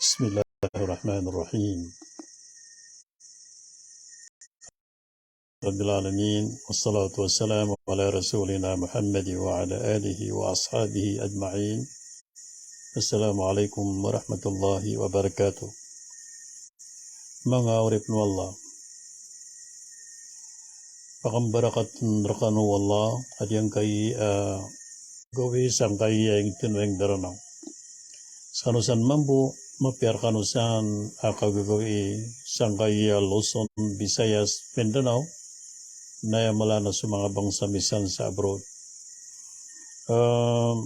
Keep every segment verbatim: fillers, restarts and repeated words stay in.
بسم الله الرحمن الرحيم. رب العالمين، والصلاة والسلام على رسولنا محمد وعلى آله وأصحابه أجمعين. السلام عليكم ورحمة الله وبركاته. Manga oripn o Allah, pakambarakatn rkano o Allah a giyangkai a gawii sangkai a ingd tano, ingd Ranaw. Skano san mambo, mapiya rkano san a kagagawii sangkai a Luzon, Visayas, Mindanao, na aya mala na so manga bangsa misan sa abroad. Em,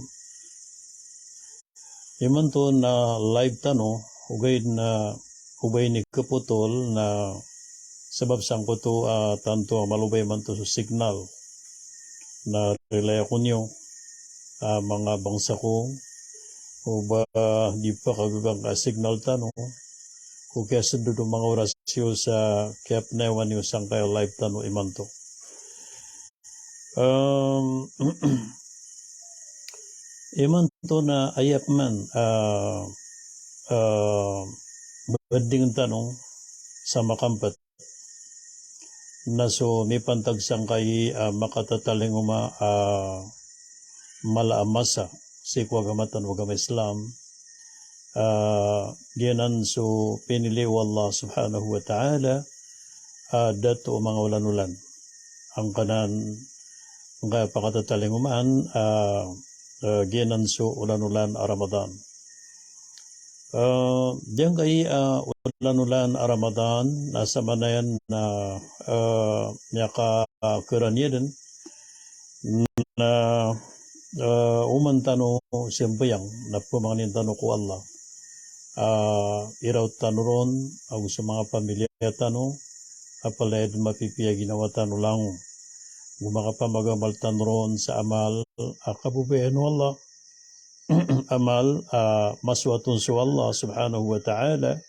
imanto na live tano, ogaid na o ba ini kapotol na sabap sangkoto a tanto a malo ba imanto so signal. Na rilai ako niyo a manga bangsa ko, o ba di pkhagaga ngka a signal tano ko kiyasndod o manga oras iyo sa kiyapnayawan iyo sangkai a live tano imanto. Em, imanto na aya pman a, a, banding tano sa makampt na so mipantag sangkai a makatatalingoma a mala a masa sii ko agama tano a agama Islam, a giyanan so pinili o Allah subhanahu wa ta'ala a dato o manga olan-olan. Angkanan ngka pakatatalingomaan a, a giyanan so olan-olan a Ramadan. A giyangkai a olan-olan a Ramadan na samanayan na, a, miyakakaraniya dn na, a, oman tano sambayang na pmangnin tano ko Allah a iraot tano ron ago so manga pamilya tano, a palaya dn mapipiya ginawa tano langon. Go makapamagamal tano ron sa amal a kababayaan o Allah, amal a masoat on so Allah subhanahu wa ta'ala,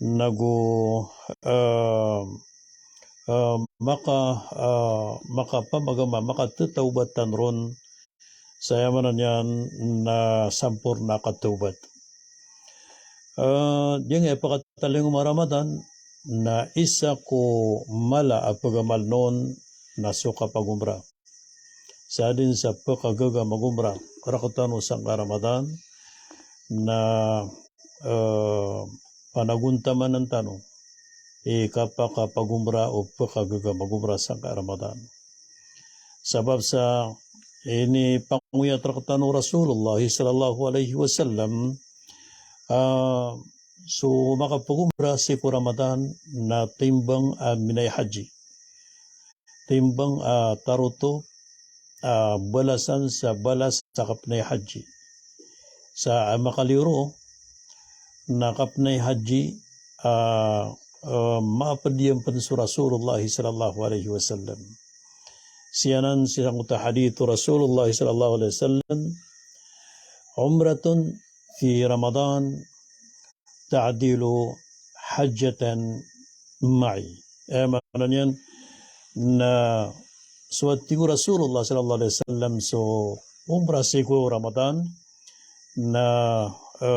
nago, a, a, maka, a, makapamagama, makatataobat tano ron sa aya maana niyan na samporna a katawbat. A giyangkai a pakatalingoma a Ramadan na isa ko mala a pagamal on na so kapagomra. Sa dn sa pkhagaga magomra rktano sangkai a Ramadan na, a, panagontamanan tano i kapakapagomra o pkhagaga magomra sangkai a Ramadan. Sabap sa inipangoyat rktano o Rasulullah sallallahu alaihi wasallam, a, so makapagomra sii ko Ramadan na timbang a minay haji. Timbang a taroto a balasan sa balas sa kapnay haji. Sa a makaliyo ron na kapnay haji a, a, maapd iyan pn so Rasulullah sallallahu alaihi wasallam. Sii anan sii sangkoto a hadith o Rasulullah sallallahu alaihi wasallam, "Umratun fi Ramadan ta'dilu hajjatan ma'i." Aya maana niyan na so, a tig o Rasulullah sallallahu alaihi wasallam, so umrah sii ko Ramadan na, a,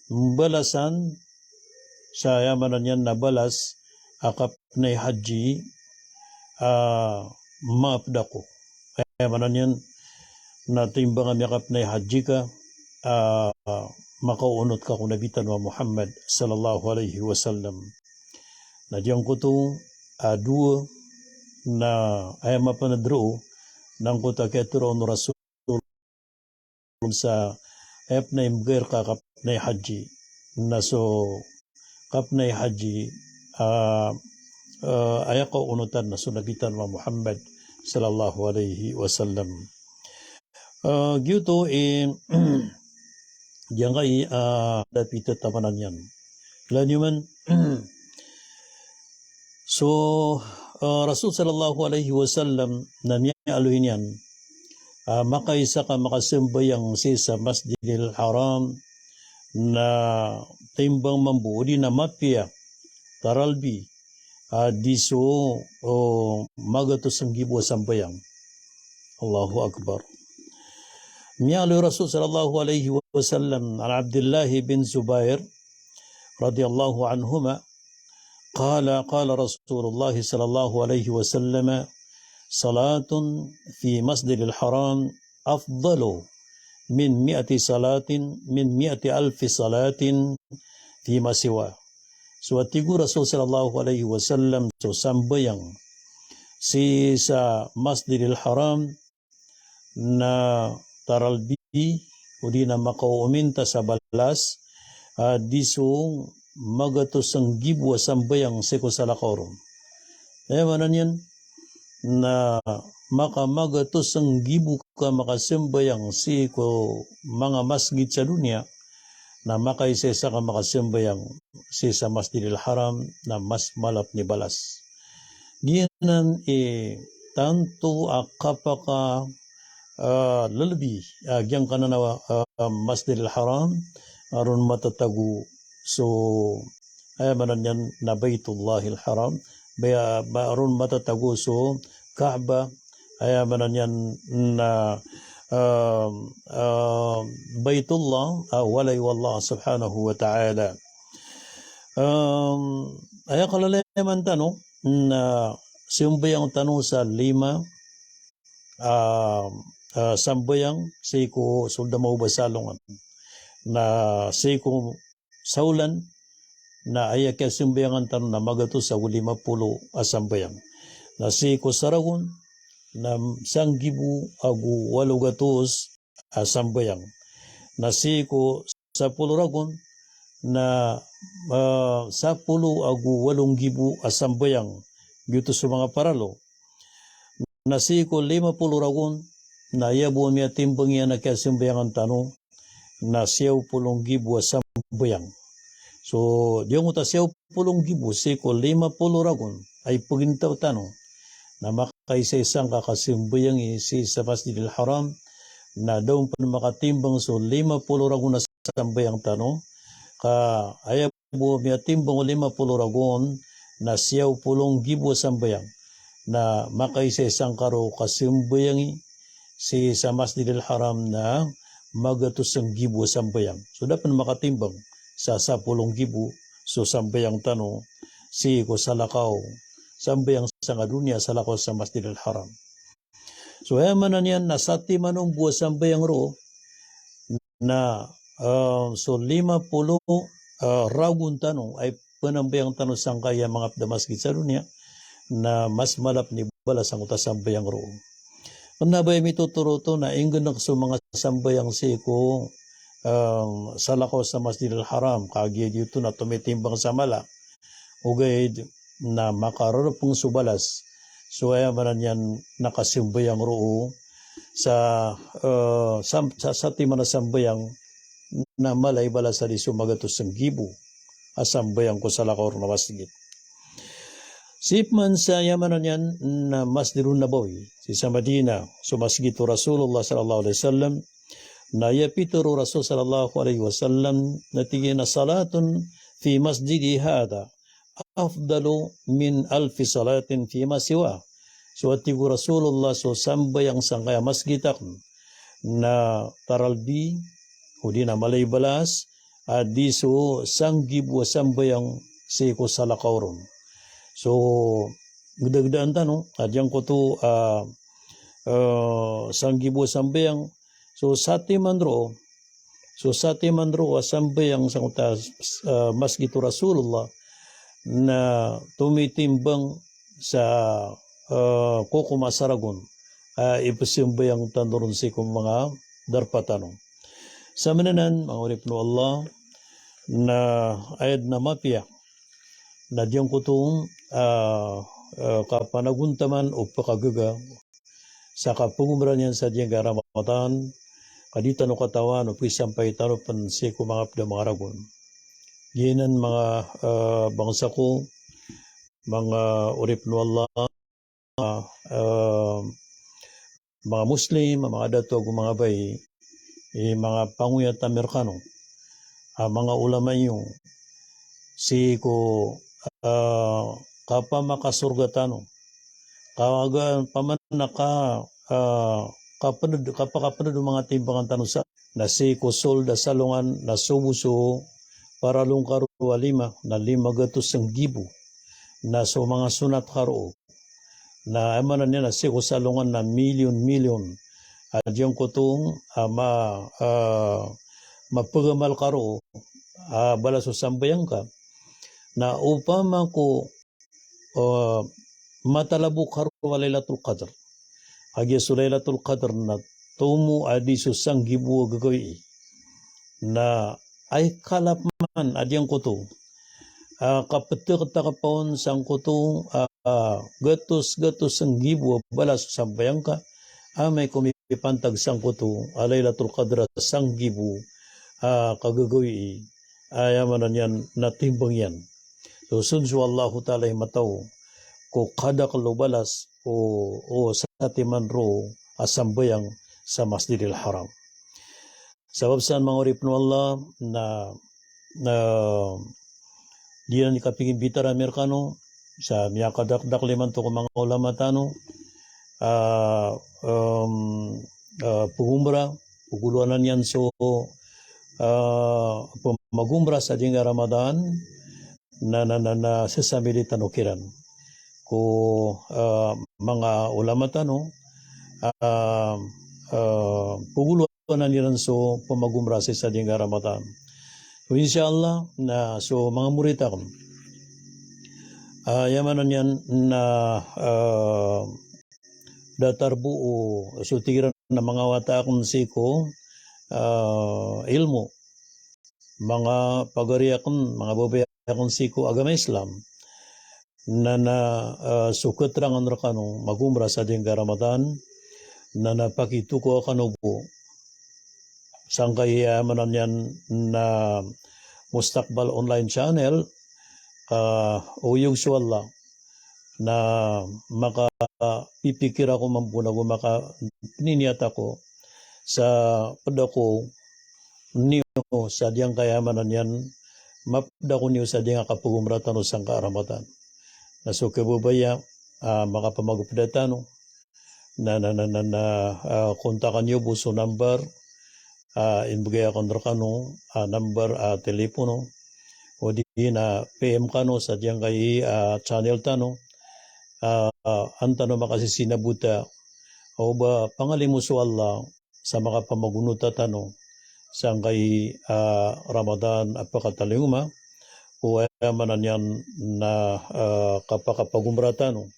mbalasan sa aya maana niyan na balas a kapnay haji a maapd ako. Aya maana niyan na timbang a miyakapnay haji ka, a, makaonot ka ko Nabi tano a Muhammad sallallahu alaihi wasallam. Na giyangkoto a dowa na aya mapnd roo na angkoto a kiyatharoa on o Rasul sa aya pn a imbgay rka a kapnay haji. Na so kapnay haji, a, a, aya kaonotan na so Nabi tano a Muhammad sallallahu alaihi wasallam. A, giyoto i giyangkai a da pitataman iyan. Lagid man so, a, Rasul sallallahu alaihi wasallam na miyaaloy niyan a makaisa ka makasambayang sii sa Masjidil Haram na timbang mambo odi na mapiya taralbi a di so, o, magatos nggibo a sambayang. Allahu Akbar. Miyaaloy o Rasul sallallahu alaihi wasallam, an Abdillah bin Zubair radiyallahu anhuma, qala, qala Rasulullah sallallahu alaihi wasallam, salatun fi masjidil haram afdalu min mi'ati salatin, min mi'ati alfi salatin fima siwa. So a tig o Rasul sallallahu alaihi wasallam, so sambayang sii sa Masjidil Haram na taralbi odi na makaominta sa balas a di so magatos nggibo a sambayang sii ko salakaw ron. Aya maana niyan na makamagatos nggibo ka makasambayang sii ko manga masgit sa doniya, na makaisaisa ka makasambayang sii sa Masjidil Haram na mas malapn i balas. Giyanan i tanto a kapaka, ah, lalabi, ah, giyangkanan a, ah, Masjidil Haram, a ron matatago so, aya maana niyan na Baitullahil Haram, ba, ba ron matatago so Kaaba, aya maana niyan na, ah, ah, Baitullah, ah, walay o Allah subhanahu wa ta'ala. Um, aya kalalayaman tano na sambayang tano sa lima, ah, ah, sambayang sii ko sold a maoba sa alongan. Na sii ko saolan, na aya kiyasambayangan tano na magatos ago lima polo a sambayang. Na sii ko saragon, na sanggibo ago walo gatos a sambayang. Na sii ko sapolo ragon, na, ah, sapolo ago walo nggibo a sambayang. Giyoto so manga paralo. Na sii ko lima polo ragon, na aya bo a miyatimbang iyan a kiyasambayangan tano, na siyaw polo nggibo a sambayang. So, giyangkoto a siyaw polo nggibo sii ko lima polo ragon a ipagintaw tano, na makaisaisa ngka kasambayangi sii sa Masjidil Haram, na da on pn makatimbang so lima polo ragon a sambayang tano, ka aya bo miyatimbang o lima polo ragon na siyaw polo nggibo a sambayang. Na makaisaisa ngka roo kasambayangi sii sa Masjidil Haram na magatos nggibo a sambayang. So da pn makatimbang sa sapolo nggibo so sambayang tano sii ko salakaw, sambayang sangka doniya salakaw sa Masjidil Haram. So aya maana niyan na satiman on bo a sambayang roo na, ah, so lima polo, ah, ragon tano a ipnambayang tano sangkaya manga pd a masgit sa doniya, na mas malapn i balas angkoto a sambayang roo. Kna ba aya mitotoro oto na inggnk so manga sambayang sii ko, ah, salakaw sa Masjidil Haram, kagiya giyoto na tomitimbang sa mala. Ogaid na makararapng so balas. So aya maana niyan na kasambayang roo sa, eh, sam-, sa, satiman a sambayang na mala i balas a di so magatos nggibo a sambayang ko salakaw ron a masgit. Sii pman sa aya maana niyan na Masjidun Nabawi, sii sa Madinah, so masgit o Rasulullah sallallahu alaihi wasallam, na aya pitharo o Rasul sallallahu alaihi wasallam na tig iyan a salatun fi masjidi hadha afdalu min alfi salatin fima siwa. So a tig o Rasulullah, so sambayang sangkaya masgit akn na taralbi, odi na mala i balas a di so sanggibo a sambayang sii ko salakaw ron. So gdagdaan tano a giyangkoto a, eh, sanggibo a sambayang, so satiman roo, so satiman roo a sambayang sangkoto a, eh, masgit o Rasulullah na tomitimbang sa, eh, kokom a saragon a ipsambayang tano ron sii ko manga darpa tano. Sa maana nan, manga oripn o Allah, na aya dn a mapiya na giyangkoto, ah, ah, kapanagontaman o pkagaga sa kapagomra niyan sa giyangkai a Ramadan, ka di tano katawan o pisampay tano pn sii ko manga pd a manga ragon. Giyanan manga, ah, bangsa ko, manga oripn o Allah, ah, manga Muslim, manga dato ago manga bai, i manga pangoyat ami rkano a manga ulama iyo, sii ko, ah, kapamakasorga tano, ka ago pman a ka, ah, kapnd, kapakapnd o manga timbangan tano sa, na sii ko sold a salongan na so bo so paralongkar o lima, na lima gatos nggibo. Na so manga sonat ka roo, na aya maana niyan na sii ko salongan na milyon-milyon a giyangkoto a ma, a, mapagamal ka roo a balas o sambayang ka. Na opama ko, a, matalabo ka roo a Lailatul Qadr, kagiya so Lailatul Qadr na tomo a di so sanggibo a gagawii, na aya kalap man a giyangkoto a kaptktk on sangkoto a, a, gatos-gatos nggibo a balas o sambayang ka, amay ko mipantag sangkoto a Lailatul Qadr a sanggibo a kagagawii, aya maana niyan na timbang iyan. So, so Allahu Ta'ala i mataw ko kadakl o balas o, o satiman roo a sambayang sa Masjidil Haram. Sabap san, manga oripn o Allah, na, na, giyanan i kapikimbitar ami rkano, sa miyakadakdakl imanto ko manga ulama tano, a, em, a, pagumra, pagolowanan iyan so, a, pamagumra sa dingga Ramadan, na, na, na, na, sesamili tano kiran ko, a, manga ulama tano, a, a, pagolowanan iran so pamagumra sii sa dingga Ramadan. So, insha Allah, na so manga morit akn, a, aya maana niyan na, a, datar bo o so tig iran na manga wata akn sii ko, a, ilmo, manga pagari akn, manga babay akn sii ko agama Islam. Na, na, a, so keterangan rkano magumra sa dingga Ramadan, na, na pakitoko akn o bo sangkai, a, maana niyan na Mustaqbal Online Channel, a, oyog so Allah, na makapipikir ako mambo nago makapniniyat ako sa pd ako niyo sa diyangkaya maana niyan, mapd ako niyo sa dingga kapagumra tano sangka Ramadan. Na so kababaya, a, makapamagpda tano, na, na, na, na, na, a, kontakan iyo bo so number, a, imbgay akn rkano, a, number, a, telepono, odi na P M kano sa diyangkai, a, channel tano, a, an tano makasisinabota, o ba pangalimo so Allah sa makapamagonota tano sangkai, a, Ramadan a pakatalingoma, o aya maana niyan na, a, kapakapagumra tano.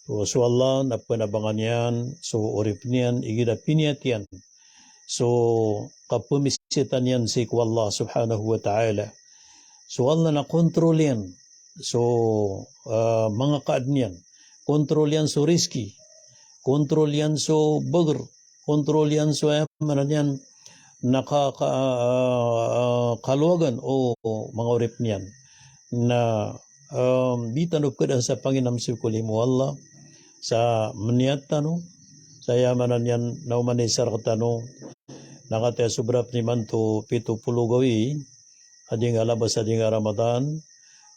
So, so Allah na pnabangan iyan so oripn iyan, igira piniyat iyan so kapamisitan iyan sii ko Allah subhanahu wa ta'ala. So Allah na kontrol iyan so, a, manga kaadn iyan. Kontrol iyan so rizki. Kontrol iyan so bagr. Kontrol iyan so, aya maana niyan na ka, ka, a, a, kalowagan o manga oripn iyan. Na, em, di tano pkadaan sa panginam sii ko limo o Allah sa mniyat tano, sa aya maana niyan na oman i isa rktano na kataya sobra pn imanto pito polo gawii a dingga labas a dingga Ramadan,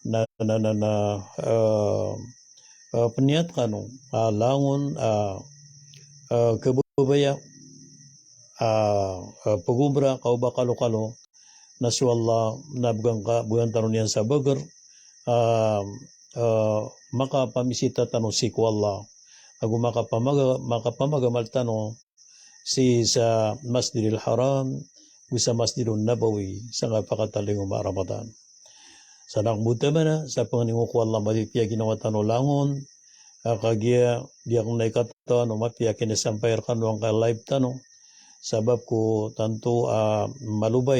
na, na, na, na, a, a, pniyat kano a langon a, a, kababaya, a, a, pagumra, ka o ba kalokalo, na so Allah na bgan ka, bgan tano niyan sa bagr, a, a, makapamisita tano sii ko Allah, ago makapamaga-, makapamagamal tano sii sa Masjidil Haram, go sa Masjidun Nabawi, sangkai pakatalingoma a Ramadan. Sa anak bo ta mana, sa pangningo ko Allah mapipiya ginawa tano langon, a, kagiya di akn na ikatawan o mapiya kinisampay rkano angkai live tano, sabap ko tanto a malobay